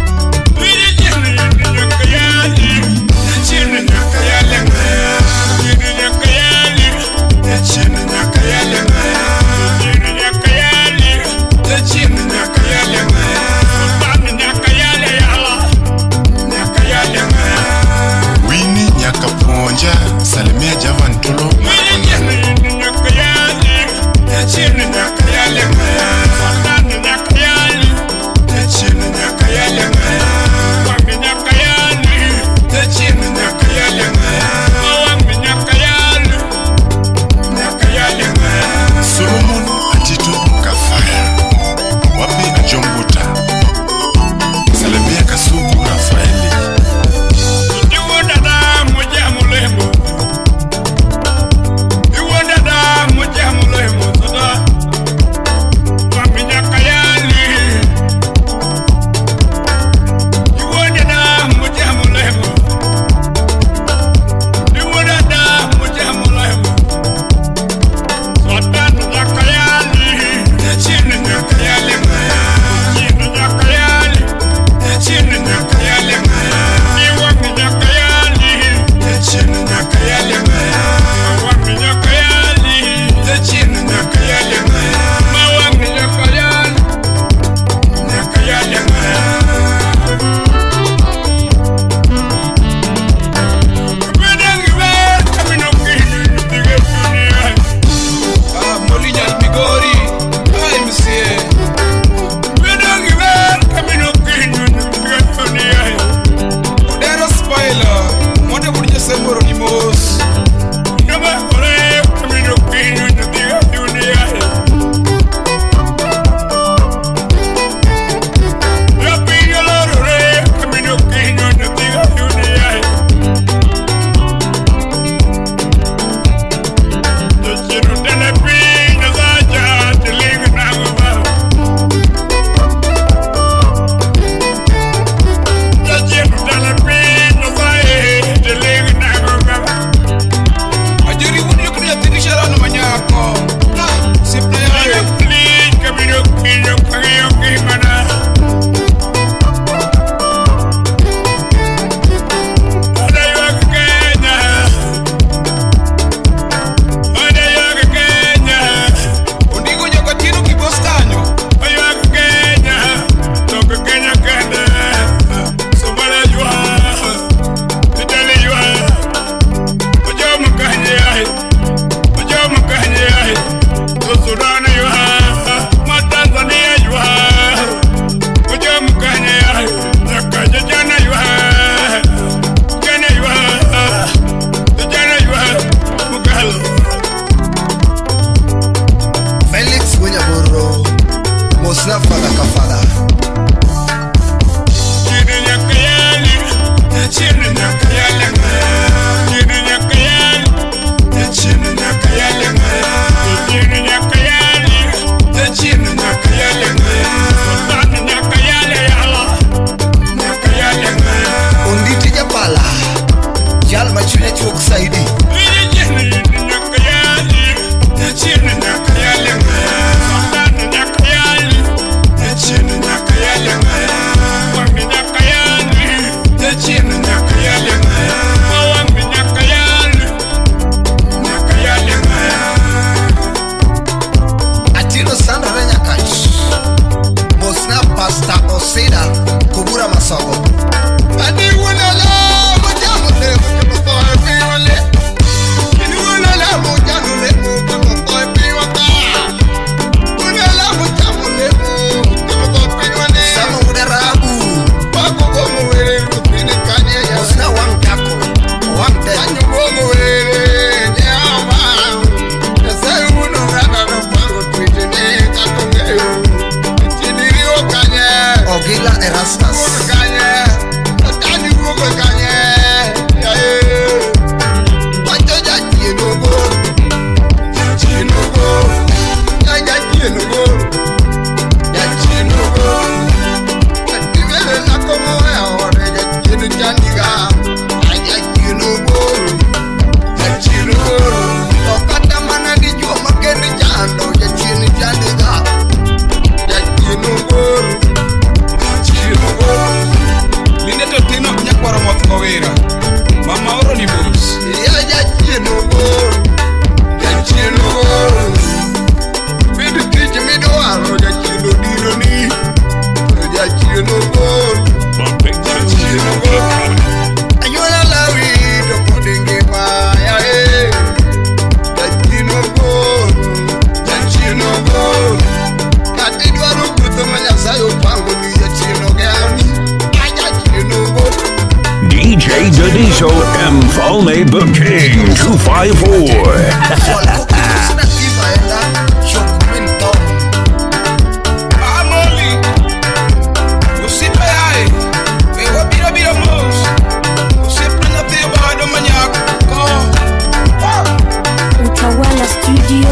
Jolo Solomon Atito Kafaya Wapi Ajombuta Salimia Kasuku Rafaeli. me the King 254. Utawala Studio.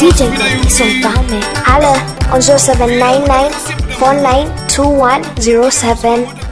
DJ Sultane. Alle on 0799 492107.